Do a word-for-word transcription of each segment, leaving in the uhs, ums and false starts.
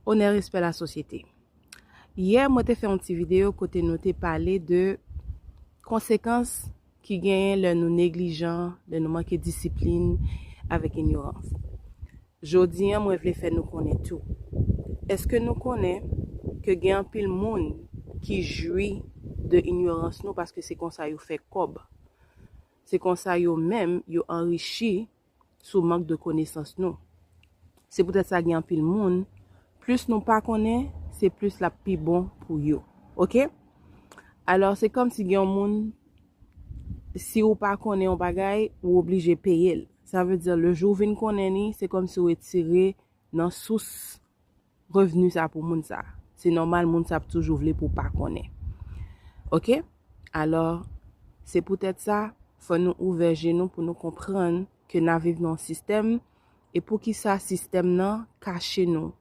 Onè, respè, lasosyete. Yè, mwen te fè yon ti videyo kote nou te pale de konsekans ki genyen lè nou neglijan, lè nou manke disiplin avèk inyorans. Jodi an, mwen vle fè nou konnen tou. Èske nou konnen ke gen anpil moun ki jwi de inyorans nou paske se konsa yo fè kòb? Se konsa yo menm, yo anrichi sou mank de konesans nou. Se poutèt sa gen anpil moun, plis nou pa konnen, se plis l ap pi bon pou yo. Oke? Alò, se kòmsi gen yon moun, si ou pa konnen yon bagay, ou oblije peye l. Sa vle di, le jou ou vin konnen li, se kòmsi ou retire nan sous revni sa pou moun sa. Se nòmal, moun sa ap toujou vle pou pa konnen. Oke? Alò, se poutèt sa, fò nou ouvè je nou pou nou konprann ke n ap viv nan yon sistèm, e poukisa sistèm nan kache nou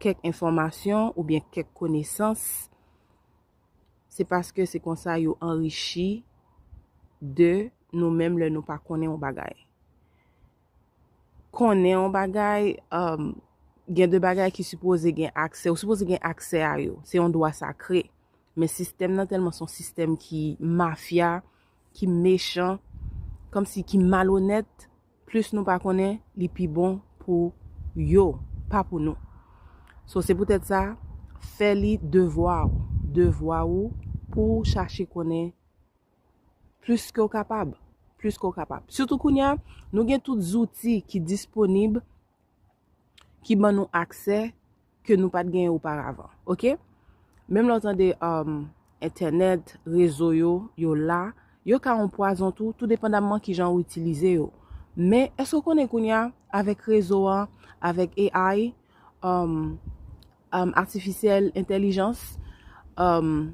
kèk enfòmasyon oubyen kèk konesans, se paske se konsa yo anrichi de nou menm lè nou pa konnen yon bagay. Konnen yon bagay, um, gen de bagay ki sipoze gen aksè, ou sipoze gen aksè a yo. Se yon dwa sakre. Men sistèm nan tèlman se yon sistèm ki mafya, ki mechan, kòmsi ki malonèt, plis nou pa konnen, li pi bon pou yo, pa pou nou. So, se poutèt sa, fè li devwa ou, devwa ou pou w chache konnen plis ke w kapab, plis ke w kapab. Sitou kounye a, nou gen tout zouti ki disponib, ki ban nou aksè ke nou pa t genyen oparavan. Oke? Menm lè w tande, um, entènèt, rezo yo, yo la, yo ka yon pwazon tou, tou depandamman kijan ou itilize yo. Men, èske w konnen kounye a, avèk rezo an, avèk A I, um, um, artificial intelligence, um,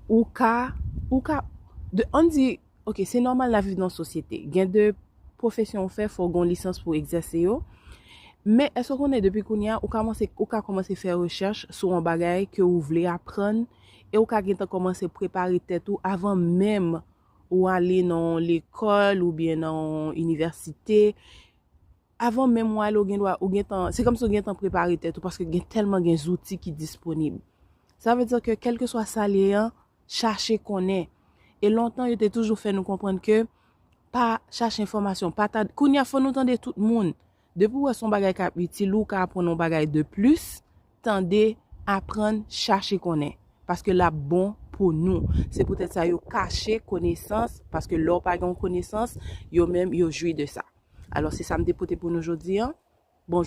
ou ka, ou ka, de, ann di, oke, se nòmal n ap viv nan sosyete. Gen de pwofesyon ou fè, fò w gen yon lisans pou egzèse yo. Men, èske w konnen depi kounye a, ou ka kòmanse, ou ka kòmanse fè rechèch sou yon bagay ke ou vle aprann, e ou ka gentan kòmanse prepare tèt ou avan menm ou ale nan yon lekòl oubyen nan yon inivèsite. Avan menm ou ale, ou gen dwa, ou gentan, se kòmsi ou gentan prepare tèt ou paske gen tèlman gen zouti ki disponib. Sa vle di ke kèlkeswa sa l ye an, chache konnen. E lontan, yo te toujou fè nou konprann ke pa chache enfòmasyon, pa ta, kounye a fò nou tande tout moun. Depi w wè se yon bagay k ap itil ou, ka aprann yon bagay de plis, tande, aprann, chache konnen. Paske l ap bon pou nou. Se poutèt sa yo kache konesans, paske lè w pa gen yon konesans, yo menm, yo jwi de sa. Alò, se sa m te pote pou nou jodi an.